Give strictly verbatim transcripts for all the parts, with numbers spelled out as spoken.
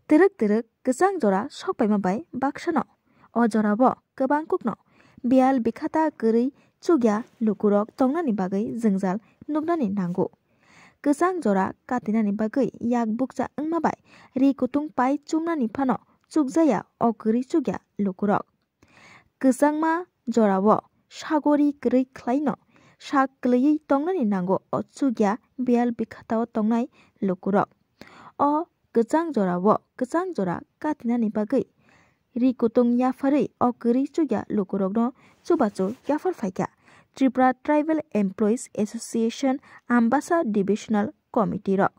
Twrwk twrwk kwchang jora sokpaima bai baksano. O jorao kwbang kukno biyal bikhata kwrwi chukya lukurok tongnani bagwi jwngjal nuknani nango. Kwchang jora katinani bagwi yak bukcha wngma bai ri kutung pai chumnani phano chukjaya o kwrwi chukya lukurok. Kwchangma jorao sagori kwrwi khlaino sak kwlwiwi tongnani nango o chukya biyal bikhatao tongnai lukurok. O kwchang jorao kwchang jora katinani bagwi ri kutung yapharwi o kwrwi chukya lukurokno chubachu yaphar phaikha Tripura Tribal Employees Association Ambasa Divisional Committee rok.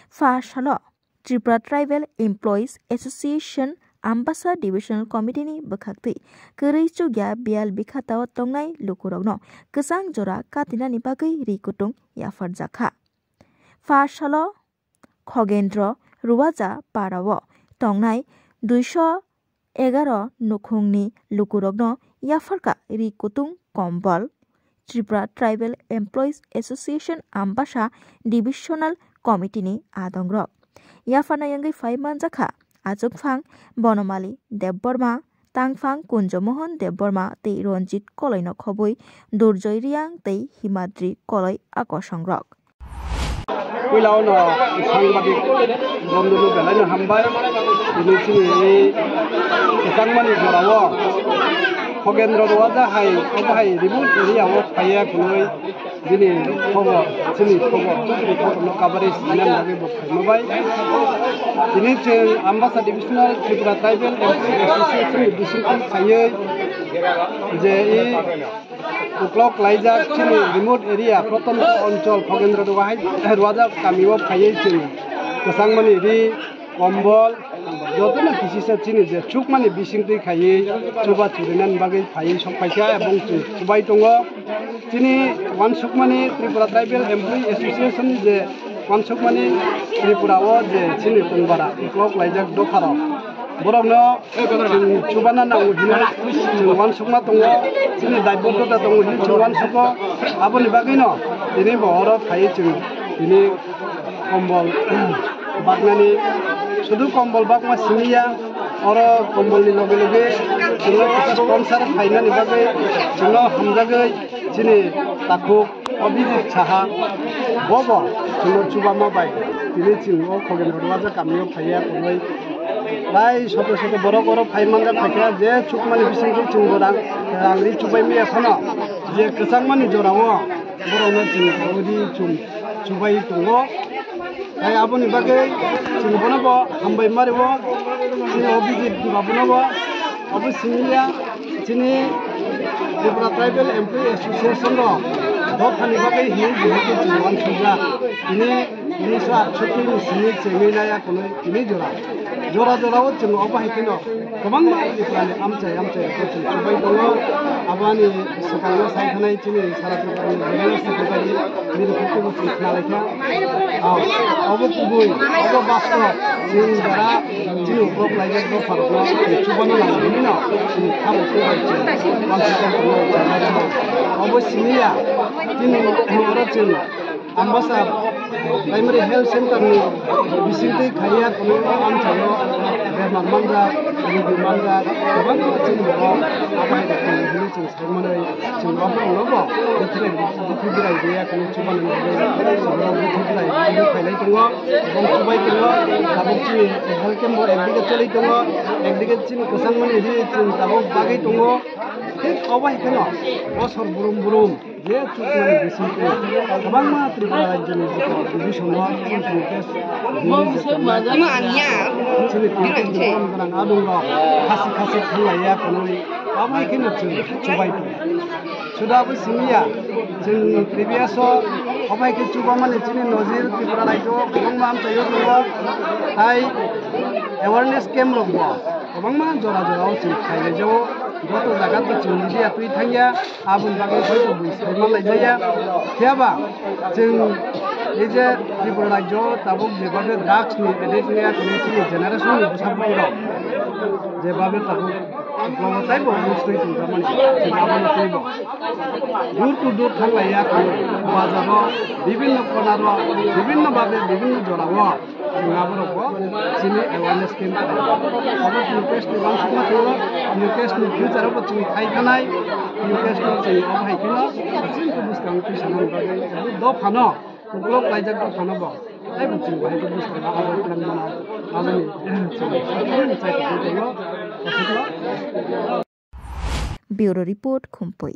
Pha salo Tripura Tribal Employees Association Ambasa Divisional Committee ni bwkhaktwi kwrwi chukya biyal bikhatao tongnai lukurokno kwchang jora katinani bagwi ri kutung yapharjakha. Pha salo Khogendro Ruwaja parao tongnai duiso egaro nukhungni lukurokno yapharkha ri kutung kombol. Tripura Tribal Employees Association Ambasa Divisional Committee ni adongrok. Yapharna yangwi phai manjakha achukphang Bonomali Debbarma, tangphang Kunjo Mohon Debbarma tei Ranjit Koloino khobwi Durjoy Riang tei Himadri Koloi akosongrok. Puila o no sangbadik bondhunu belai no hambai. Bini chini kwchangmani jora o Khogendro Ruwaja hai, obo hai remote area o phaiya kunui bini khobor, chini khobor, chini khobor no coverage sinani bagwi bo phaima bai. Tini chwng Ambasa Divisional Tripura Tribal Employees Association ni bisingtwi khaiwi je i uklok laijak chini remote area Proton Onchol Khogendro Ruwa hai, Ruwaja kamio phaiwi chini kwchangmani ri, kombol, jotono kisisa chini je chukmani bisingtwi khaiwi chuba churinani bagwi phaiwi sok phaikha ebong chwng chubai tongo. Chini uansukmani Tripura Tribal Employee Association ni je uansukmani Tripura o je chini tongbara uklok laijak dopharok, borokno chwng chubana nango hinwi chwng uansukma tongo, chini daibodota tongo hinwi chwng uansugo. Aboni bagwino tini bo oro phaiwi chwng tini kombol baknani, sudu kombol bakma simi ya, oro kombolni loge loge chwngno kisa sponsor khainani bagwi chwngno hamjagwi chini takhuk Abhijit Saha, bobo chwngno chubama bai tini chwng o Khogendro Ruwaja kamio phaiya kunui. Bai soto soto borok oro phai manjak phaikha, je chukmani bisingtwi chwngbo rang, rangri chubai maya phano, je kwchangmani jorao borokno chwng oro di chwng chubai tongo. Tai aboni bagwi chwng bono bo hambai mario, chini Abhijit babuno bo, abo simi ya. Chini Tripura Tribal Employee Association rok dophani bagwi hinwi jihati chwng uansukjak. Tini unisho atshotti ni simi chengwi naiya kunui tini jora. Jora jora o chwng obo hai kheno kwbangma Tripura ni amchai amchai rok chwng chubai tongo. Aboni swkango sai thanai chini sara Tripura ni General Secretary Nirupam Timo chwng khna laikha. Ah, obo kubui, obo bastob, chwng jora chini uklok laijak dopharokno chubana nangmani no chini khabo kubai chwng uansukjak tongo, chwng nai tongo. Obo simi ya, chini oro chwng Ambasa Primary Health Center ni bisingtwi khaiya kunui amchaio bemar manjak, rugi manjak, kwbangma chini borok abai rok hinwi chwng Tongmani chwng rok rok no bo bwthwrai bwthwrai rwya kunu chubani bagwi chwng rok bwthwrai rwya khailai tongo, ebong chubai tongo. Tabuk chini health camp bo ekdike choli tongo, ekdike chini kwchangmani ri chwng tabuk bagwi tongo. Thik obo hai kheno bosor brum brum je chukmani bisingtwi kwbangma Tripura rajyoni joto division o chini twenty-two gram gwnang adong rok khasi khasi thanglaiya kunu. Abo hai kheno chwng chubai tongo. Suda abo simi ya, chwng previous o obo hai khe chubamani chini nojir Tripura rajyo o kwbangma amchaio tongo. Tai awareness camp rok bo kwbangma jora jora o chwng khailaijago. Joto jaga to chwng media twi thangya, aboni bagwi joto bui sai manlaijaya. Phiya ba chwng ei je Tripura rajyo o tabuk jebhabe drugs ni addict wngya tini chini generation ni bwsa bwrwi rok jebhabe tabuk Bo taibo mustwi tongjakmani, abono twibo. Door to door thanglaiya kunu, bazaro, bibinno konaro, bibinno babe, bibinno jorao. Chwng aborokbo chini awareness camp khlai. Abo chwng case ni uansukma twibo, chwng case ni future o bo chwng khai khanai, chwng case no chwng obo hai kheno chini bwskang twi sanani bagwi dophano, uklok laijak dophano bo taibo chwng bahai khe bwskang abo khlai mano. Aboni chwng chai tongwi tongo. Bureau Report, Khumpui.